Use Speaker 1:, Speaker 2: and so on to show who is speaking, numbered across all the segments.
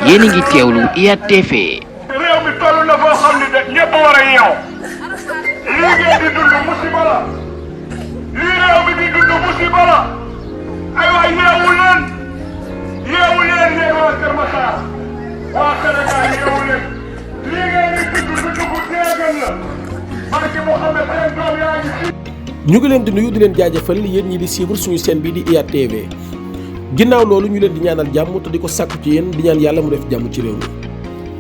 Speaker 1: yéen a ngi teewlu IYAT-TV.
Speaker 2: réew mi toll na foo xam ne de ñëpp war a yeew lii ngeen di dund musiba la lii réew mi di dund musiba la aywa yeewu leen yéen waa Kër Massar waa Sénégal yeewu leen lii ngeen di dund bu teegal la barke Mouhamed seen doom yaa ngi fi.
Speaker 3: ñu ngi leen di nuyu di leen jaajëfal yéen ñi di suivre suñu chaîne bi di IYAT-TV ginnaaw loolu ñu leen di ñaanal jàmm te di ko sàkku ci yéen di ñaan yàlla mu def jàmm ci réew mi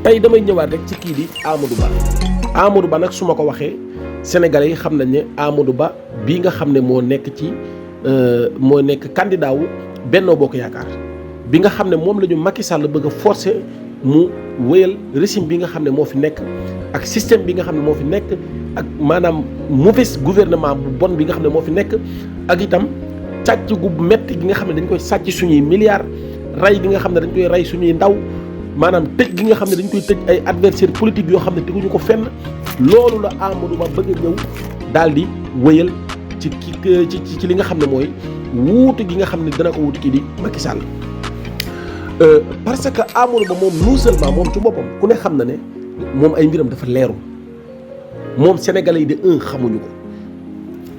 Speaker 3: tey damay ñëwaat rek ci kii di Amadou Ba nag su ma ko waxee sénégalais yi xam nañ ne Amadou Ba bii nga xam ne moo nekk candidat wu Benno Bokk Yaakaar bi nga xam ne moom la ñu Macky Sall bëgg a forcer mu wéyal régime bi nga xam ne moo fi nekk ak système bi nga xam ne moo fi nekk ak maanaam mauvais gouvernement bu bon bi nga xam ne moo fi nekk ak itam càcc gu metti gi nga xam ne dañ koy sàcc suñuy milliards rey gi nga xam ne dañ koy rey suñuy ndaw maanaam tëj gi nga xam ne dañ koy tëj ay adversaires politiques yoo xam ne teguñu ko fenn loolu la Amadou Ba bëgg a ñëw daal di wëyal ci li nga xam ne mooy wuutu gi nga xam ne dana ko wuutu kii di Macky Sall parce que Amadou Ba moom non seulement moom ci boppam ku ne xam na ne moom ay mbiram dafa leeru moom sénégalais yi de xamuñu ko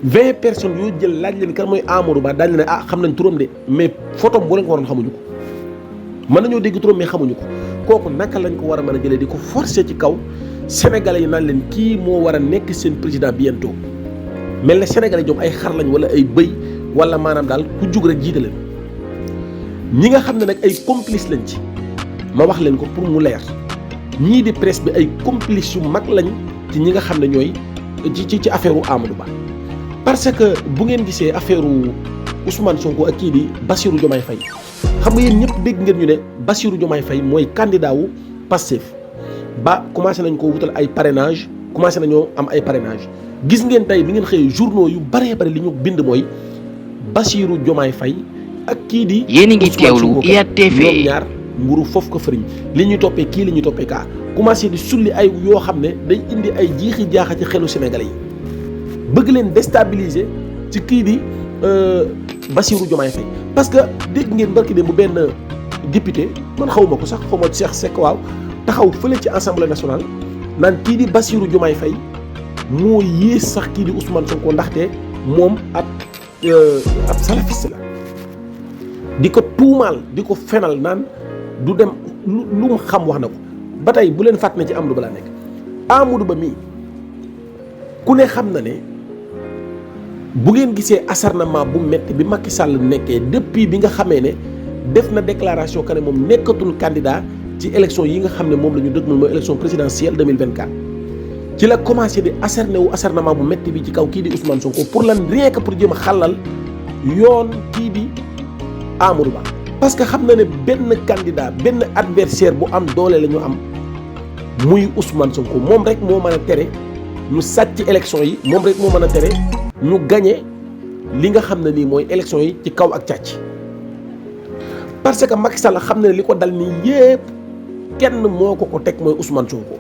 Speaker 3: 20 personnes yoo jël laaj leen kan mooy Amadou Ba daañu ne xam nañ turam de mais photo boo leen ko waroon xamuñu ko mën nañoo dégg turam mais xamuñu ko kooku naka lañ ko war a mën a jëlee di ko forcer ci kaw sénégalais yi naan leen kii moo war a nekk seen président bientôt mel na sénégalais ñoom ay xar lañ wala ay bëy wala maanaam daal ku jug rek jiite leen ñi nga xam ne nag ay complice lañ ci ma wax leen ko pour mu leer ñii di presse bi ay complice yu mag lañ ci ñi nga xam ne ñooy ci affaire u Amadou Ba parce que bu ngeen gisee affaire Ousmane Sonko ak kii di Bassirou Diomaye Faye xam nga yéen ñëpp dégg ngeen ñu ne Bassirou Diomaye Faye mooy candidat wu Pastef ba commencé nañ ko wutal ay parrainage commencé nañoo am ay parrainage gis ngeen tey bi ngeen xëyee journaux yu bëree bëri li ñu bind mooy Bassirou Diomaye Faye ak kii di
Speaker 1: yéen a ngi teewlu IYAT-TV
Speaker 3: ñoom ñaar mburu foofu ko fëriñ li ñuy toppee kii li ñuy toppee kaa commencé di sulli ay yoo xam ne day indi ay jiixi jaaxa ci xelu sénégalais yi bëgg leen déstabiliser ci kii di Bassirou Diomaye Faye parce que dégg ngeen barki dem bu benn député man xawma ko sax xawma Cheikh Seck waaw taxaw fële ci assemblée nationale naan kii di Bassirou Diomaye Faye moo yées sax kii di Ousmane Sonko ndaxte moom ab salafiste la di ko tuumaal di ko fenal naan du dem lu mu xam wax na ko ba tey bu leen fàtt ne ci Amadou Ba laa nekk Amadou Ba mii ku ne xam na ne bu ngeen gisee acharnement bu metti bi Macky Sall nekkee depuis bi nga xamee ne def na déclaration que ne moom nekkatul candidat ci élection yi nga xam ne moom la ñu dëgmal mooy élection présidentielle 2024 ci la commencé di acharnement bu metti bi ci kaw kii di Ousmane Sonko pour lan rien que pour jéem a xàllal yoon kii di Amadou Ba parce que xam na ne benn candidat benn adversaire bu am doole la ñu am muy Ousmane Sonko moom rek moo mën a tere ñu sàcc élection yi moom rek moo mën a tere ñu gagné li nga xam ne nii mooy élection yi ci kaw ak càcc parce que Macky Sall xam na ne li ko dal nii yépp kenn moo ko teg mooy Ousmane Sonko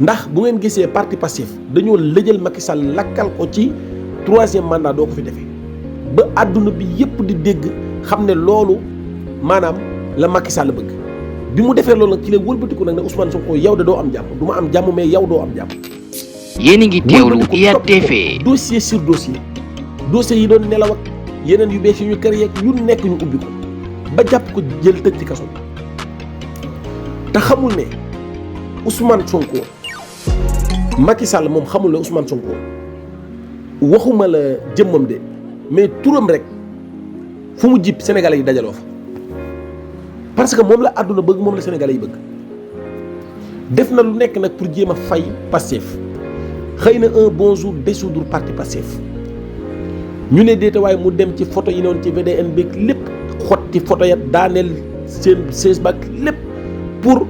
Speaker 3: ndax bu ngeen gisee parti Pastef dañoo lëjal Macky Sall lakkal ko ci 3e mandat doo ko fi defee ba àdduna bi yépp di dégg xam ne loolu maanaam la Macky Sall bëgg bi mu defee loolu nag ci la wëlbatiku nag ne Ousmane Sonko yow de doo am jàmm du ma am jàmm mais yow doo am jàmm.
Speaker 1: yéen a ngi teewlu IYAT-TV
Speaker 3: dossier sur dossier yi doon nelaw ak yeneen yu bees yi ñu kër yeeg yu nekk ñu ubbi ko ba jàpp ko jël tëj ci kaso bi te xamul ne Ousmane Sonko Macky Sall moom xamul ne Ousmane Sonko waxuma la jëmmam de mais turam rek fu mu jib sénégalais yi dajaloo fa parce que moom la àdduna bëgg moom la sénégalais yi bëgg def na lu nekk nag pour jéem a fay Pastef xëy na un bon jour dissoudre parti Pastef ñu ne déeta waaye mu dem ci photo yi noonu ci VDN beeg lépp xotti photo ya daaneel seen Facebook lépp pour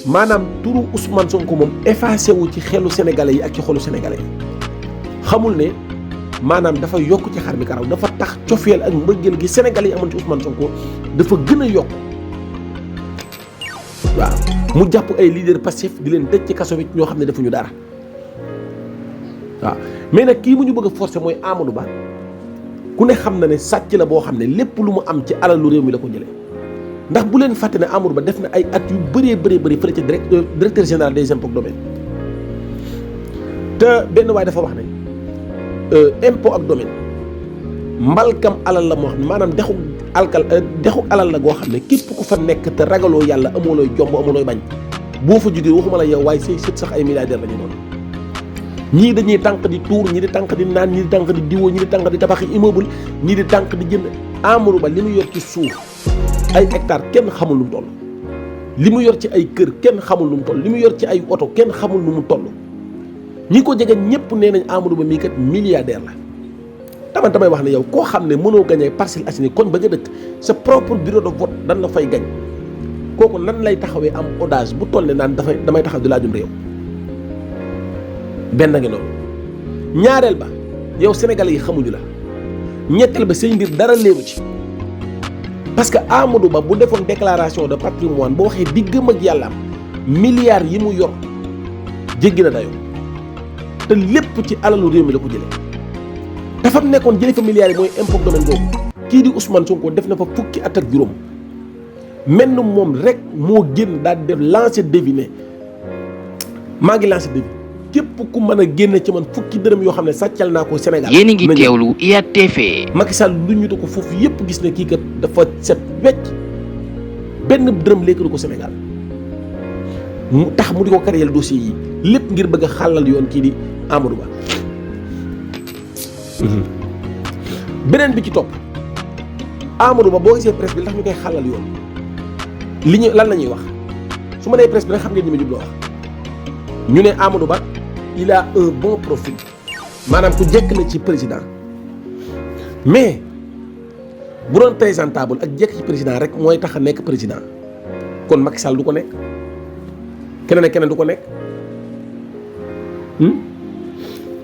Speaker 3: maanaam turu Ousmane Sonko moom effacé wu ci xelu sénégalais yi ak ci xolu sénégalais yi xamul ne maanaam dafa yokk ci xar mi karaw dafa tax cofeel ak mbëggeel gi sénégalais yi amoon ci Ousmane Sonko dafa gën a yokk waaw mu jàpp ay leader Pastef di leen tëj ci kaso bi ñoo xam ne defuñu dara waaw mais nag kii mu ñu bëgg a forcer mooy Amadou Ba ku ne xam na ne sàcc la boo xam ne lépp lu mu am ci alalu réew mi la ko jëlee ndax bu leen fàtte ne Amadou Ba def na ay at yu bëree bëri fële ci directeur général des impôts domaine te benn waay dafa wax ne impôt ak domaine mbalkam alal la moo xam ne maanaam dexu alal la goo xam ne képp ku fa nekk te ragaloo yàlla amoo looy jomb amoo looy bañ boo fa jógee waxuma la yow waaye say sët sax ay milliardaire la ñu doon ñii dañuy tànk di tuur ñii di tànk di naan ñii di tànk di diwoo ñii di tànk di tabaxi immeuble ñii di tànk di jënd. Amadou Ba li mu yor ci suuf ay hectares kenn xamul lu mu toll li mu yor ci ay kër kenn xamul lu mu toll li mu yor ci ay oto kenn xamul lu mu toll ñi ko jege ñëpp nee nañ Amadou Ba mii kat milliardaire la damay wax ne yow koo xam ne mënoo gañee Parcelles Assainies koñ ba nga dëkk sa propre bureau de vote dan la fay gañ kooku nan lay taxawee am audace bu toll ne naan damay taxaw di laajum réew benn ngi noonu ñaareel ba yow sénégalais yi xamuñu la ñetteel ba seen mbir dara léeru ci parce que Amadou Ba bu defoon déclaration de patrimoine boo waxee diggam ak yàllaam milliards yi mu yor jéggi na dayoo te lépp ci alalu réew mi la ko jëlee dafa nekkoon jëlee fa milliards yi mooy impôt domaine boobu kii di Ousmane Sonko def na fa fukki at ak juróom menn moom rek moo génn daal di def lancer défi ne maa ngi lancer défi képp ku mën a génne ci man fukki dërëm yoo xam ne sàccal naa ko Sénégal.
Speaker 1: yéen a ngi teewlu IATV.
Speaker 3: Macky Sall lu ñu ko foofu yëpp gis ne kii kat dafa set wecc benn dërëm lekk ko Sénégal mu tax mu di ko kariyel dossier yi lépp ngir bëgg a xàllal yoon kii di Amadou Ba. beneen bi ci topp Amadou Ba boo gisee presse bi tax ñu koy xàllal yoon li ñu lan la ñuy wax su ma nee presse bi nag xam ngeen ñi ma jubloo wax ñu ne Amadou Ba il a un bon profil maanaam ku jekk la ci président mais bu doon présentable ak jekk ci président rek mooy tax a nekk président kon Macky Sall du ko nekk keneen ak keneen du ko nekk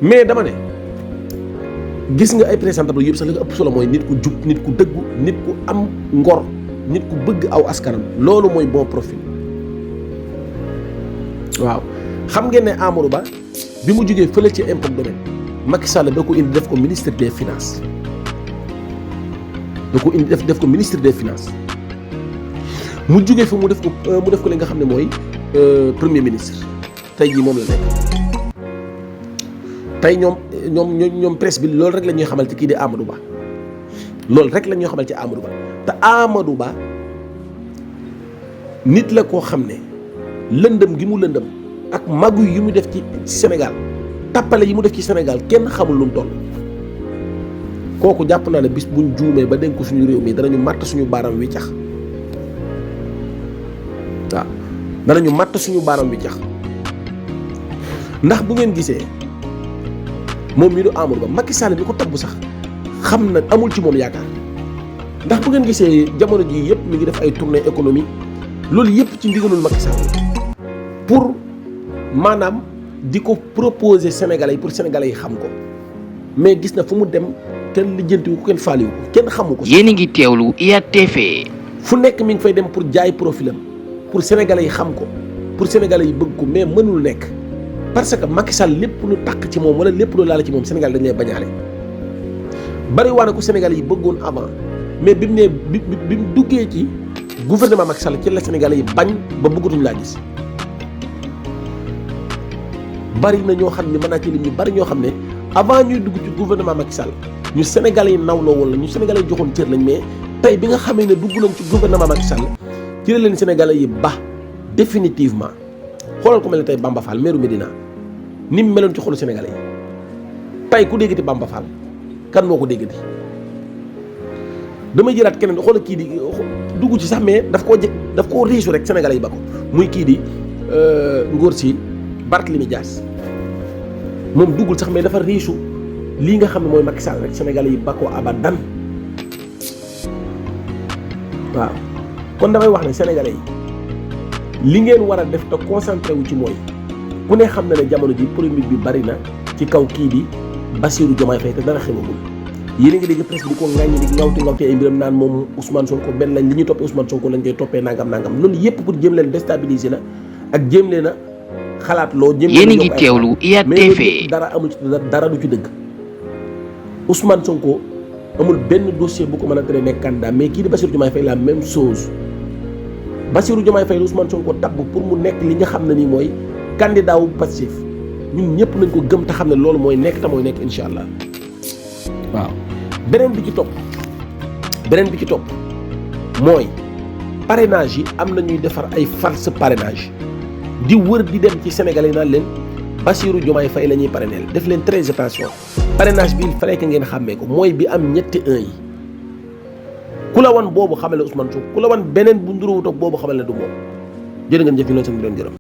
Speaker 3: mais dama ne gis nga ay présentable yëpp sax li ko ëpp solo mooy nit ku jub nit ku dëggu nit ku am ngor nit ku bëgg aw askanam loolu mooy bon profil waaw xam ngeen ne Amadou Ba bi mu jógee fële ci impôt domaine Macky Sall da ko indi def ko ministre des finances def ko ministre des finances mu jógee fa mu def ko li nga xam ne mooy premier ministre tey jii moom la nekk tey ñoom presse bi loolu rek la ñuy xamal ci kii di Amadou Ba loolu rek la ñuy xamal ci Amadou Ba te Amadou Ba nit la koo xam ne lëndëm gi mu lëndëm ak magu yi mu def ci Sénégal tappale yi mu def ci Sénégal kenn xamul lu mu toll kooku jàpp naa ne bis buñ juumee ba dénk ko suñu réew mi danañu màtt suñu baaram wi cax waaw danañu màtt suñu baaram wi cax ndax bu ngeen gisee moom mi du Amadou Ba Macky Sall bi ko tabb sax xam na amul ci moom yaakaar ndax bu ngeen gisee jamono ji yëpp mi ngi def ay tournée économique loolu yëpp ci ndigalul Macky Sall pour maanaam di ko proposer Sénégalais yi pour Sénégalais yi xam ko mais gis na fu mu dem kenn lijjantiwu ko kenn faaliwu ko kenn xamu ko.
Speaker 1: yéen a ngi teewlu IATV.
Speaker 3: fu nekk mi ngi fay dem pour jaay profilam pour Sénégalais yi xam ko pour Sénégalais yi bëgg ko mais mënul nekk parce que Macky Sall lépp lu takk ci moom wala lépp lu laal ci moom Sénégal dañ lay bañaale bari waa na ko Sénégalais yi bëggoon avant mais bi mu nee bi mu duggee ci gouvernement Macky Sall ci la Sénégalais yi bañ ba bëggatuñ laa gis. bari na ñoo xam ne mën naa ci lim ñu bari ñoo xam ne avant ñuy dugg ci gouvernement Macky Sall ñu Sénégalais yi nawloo woon la ñu Sénégalais yi joxoon cër lañ mais tey bi nga xamee ne dugg nañ ci gouvernement Macky Sall ci la leen Sénégalais yi ba définitivement xoolal ko mel ne tey Bamba Fall maire Médina ni mu meloon ci xolu Sénégalais yi tey ku déggati Bamba Fall kan moo ko déggati damay jëlaat keneen xoolal kii di dugg ci sax mais daf koo riisu rek Sénégalais yi ba ko muy kii di ngóor si Barthélémy Dias moom duggul sax mais dafa riisu lii nga xam ne mooy Macky Sall rek Sénégalais yi ba ko abadan waaw kon damay wax ne Sénégalais yi li ngeen war a def te concentré wu ci mooy ku ne xam na ne jamono ji polémique bi bari na ci kaw kii di Bassirou Diomaye Faye te dara xewagul yéen a ngi dégg presse bi di ko ŋàññi di ngawti ay mbiram naan moom Ousmane Sonko benn lañ li ñuy toppee Ousmane Sonko lañ koy toppee nangam loolu yépp pour jéem leen déstabiliser la ak jéem leen a xalaat loo jëm
Speaker 1: yéen a ngi teewlu IYAT-TV
Speaker 3: dara amul ci dara du ci dëgg. Ousmane Sonko amul benn dossier bu ko mën a tere nekk candidat mais kii di Bassirou Diomaye Faye la même chose Bassirou Diomaye Faye Ousmane Sonko tabb pour mu nekk li nga xam ne nii mooy candidat wu Pastef ñun ñëpp nañ ko gëm te xam ne loolu mooy nekk te mooy nekk incha allah waaw. beneen bi ci topp mooy parrainage yi am na ñuy defar ay false parrainage di wër di dem ci Sénégalais yi naan leen Bassirou Diomaye Faye la ñuy parrainel def leen très attention parrainage bi il fallait que ngeen xàmmee ko mooy bi am ñetti 1 yi ku la wan boobu xamal ne Ousmane Sonko ku la wan beneen bu nduróowut ak boobu xamal ne du moom jërë ngeen jëf ñu leen sant di leen gërëm